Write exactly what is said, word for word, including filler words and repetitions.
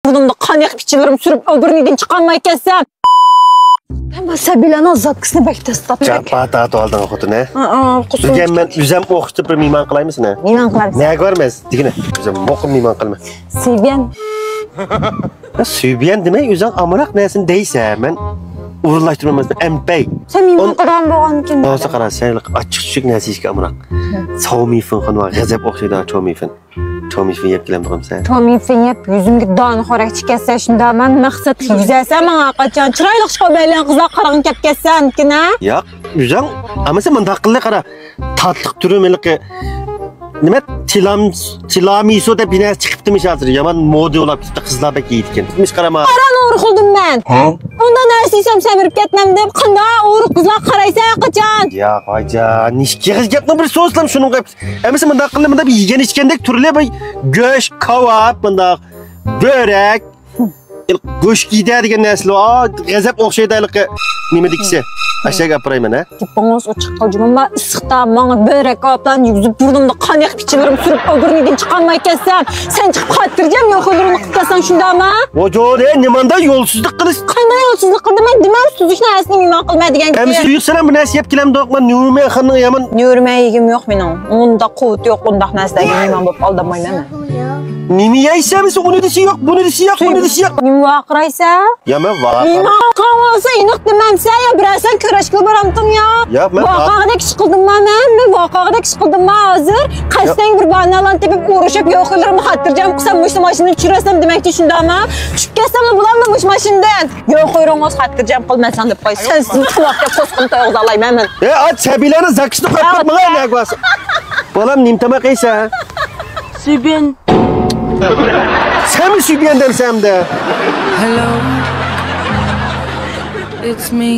بۇرنۇمدا قان ئېقىپ، ئىچىلىرىم سۈرۈپ، ئوبۇرنىدىن چىقالماي كەتسەم. مەن سەبىيلەرنىڭ زاكىسىنى بەك تەستاپ. جاپا تارتىۋالدىڭ خوتۇن، ھە؟ ھە، ھە، قۇسۇر. بۈگۈن مەن ئۆزۈم ئوخشىتىپ بىر مېھمان قىلايمۇ سېنى؟ مېھمان قىلارسەن. نەگە بارىمىز دېگىنە. ئۆزۈم مۇقىم مېھمان قىلىمەن. سۈيبۈەن. سۈيبۈەن دېمەي، ئۆزۈڭ ئامراق نەرسىنى دەيسەن. مەن ئورۇنلاشتۇرمايمەن، ئەمپەي. سەن مېھمان قىلىدىغان بولغانمىكىن؟ بولسا قارا، سەن ئاچچىق چۈچۈك نەرسە يېيىشكە ئامراق. ساۋمىفېن خانىم غەزەپ ئوخشايدۇ، چاۋمىفېن. چاۋمىفېن يەپ كېلەمدىغان سەن. چاۋمىفېن يەپ، يۈزۈمگە دانىخورەك چىقىپ كەتسە شۇنداق، مەن مەقسەتلىك يۈزەرسەن ماڭا قاچان. چىرايلىق چىقىپ بەرلىگەن قىزلار قاراغىن كەپ كەتسەن، كىنە. ياق، ئۆزۈڭ، ئەمەسە مۇنداق قىللى قارا. تاتلىق تۈرۈم ھېلىقى، نېمە، تىلام-، تىلامىسۇ دەپ بىر نەرسە چىقىپتىمىش ھازىر. يامان مودا بولاپ كېتىپتۇ، قىزلار بەك يەيدىكەن. مۇش قارا ماڭا. قارا نورخۇلدۇم مەن. ھە؟ ئۇنداق نەرسە يېسەم سەمرىپ كەتمەمدىم. قانداق ئورۇق قىزلار قارايسەن قاچان. ياق، ھاجان، نېشكىغىز گەپنىڭ بىر سوزلام شۇنىڭغا. ئەمىسە مۇنداق قىلدى، مۇنداق بىر يېگەن ئىچكەندەك تۈرلى بىر گۆش، كاۋاپ، مۇنداق بۆرەك. گۆش كىيدە دېگەن نەرسىلەر، ئا، غەزەپ ئوخشايدۇ ھېلىقى نېمىدىكىسى. ئاشەگە ئاپىرايمەن، ھە؟ گېپىڭىز ئوچۇق قىلجىما، مەن ئىسسىقتا ماڭا بۆرەك ئاپلان يۈگۈزۈپ، بۇرنۇمدا قان ئېقىپ، ئىچىلىرىم سۈرۈپ، ئوبۇرنىدىن چىقالماي كەتسەم، سەن چىقىپ خاتىرجەم يوقىلىرىمنى قىلىپ كەتسەڭ شۇنداقمۇ؟ ۋاجان، ھە، نېمانداق يولسىزلىق قىلىش؟ قانداق يولسىزلىق قىلدىم مەن؟ دېمەڭ، سۈزۈك نەرسىنى مېھمان قىلىمەن دېگەن. ئەمىسە سۈيۈك سەن بۇ نەرسە يەپ كېلەمدۇق، مەن نۆۋرىمەن خاننىڭ يامان. نۆۋرىمەن يېگۈم يوق مېنىڭ. ئۇنداق قۇۋۋىتى يوق، ئۇنداق نەرسىلەرگە مېھمان بولۇپ ئالدانمايمەن مەن. نېمە يەيسەن دېسە، ئۇنى دېسە يوق، بۇنى دېسە يوق، ئۇنى دېسە يوق. نېمە ۋارقىرايسەن؟ يا، مەن ۋارقىرا- نېمە ۋارقىرىسەن، ئېنىق دېمەمسەن يا، بىرەرسەن كۆرۈشكىلى بارامتىڭ يا؟ ياق، مەن ۋارقىرىغۇدەك ئىش قىلدىمما مەن؟ مەن ۋارقىرىغۇدەك ئىش قىلدىمما ھازىر؟ قەستەن بىر باھانىلارنى تېپىپ، ئۇرۇشۇپ، يوقىلىرىمنى خاتىرجەم قىلسام، مۇشۇ ماشىنىنى چۈشۈرەسەن دېمەكچى شۇنداقمۇ؟ چۈشۈپ كەتسەملا بولامدۇ مۇشۇ ماشىنىدىن؟ يوقىلىرىڭىز خاتىرجەم قىلماساڭ دەپ قوي. سەن سىزنى تاماققا توسقۇن تويغۇزالايمەن مەن. ئەي، ئاچ، سەبىيلەرنىڭ زاكىسىنى قويۇپ كەتمىگەن، نەگە بارسا. بالام، نېمە تاماق يەيسەن؟ سۈيبۈەن. سەنمۇ سۈيبۈەن دەمسەن ئەمدى؟ Hello, it's me.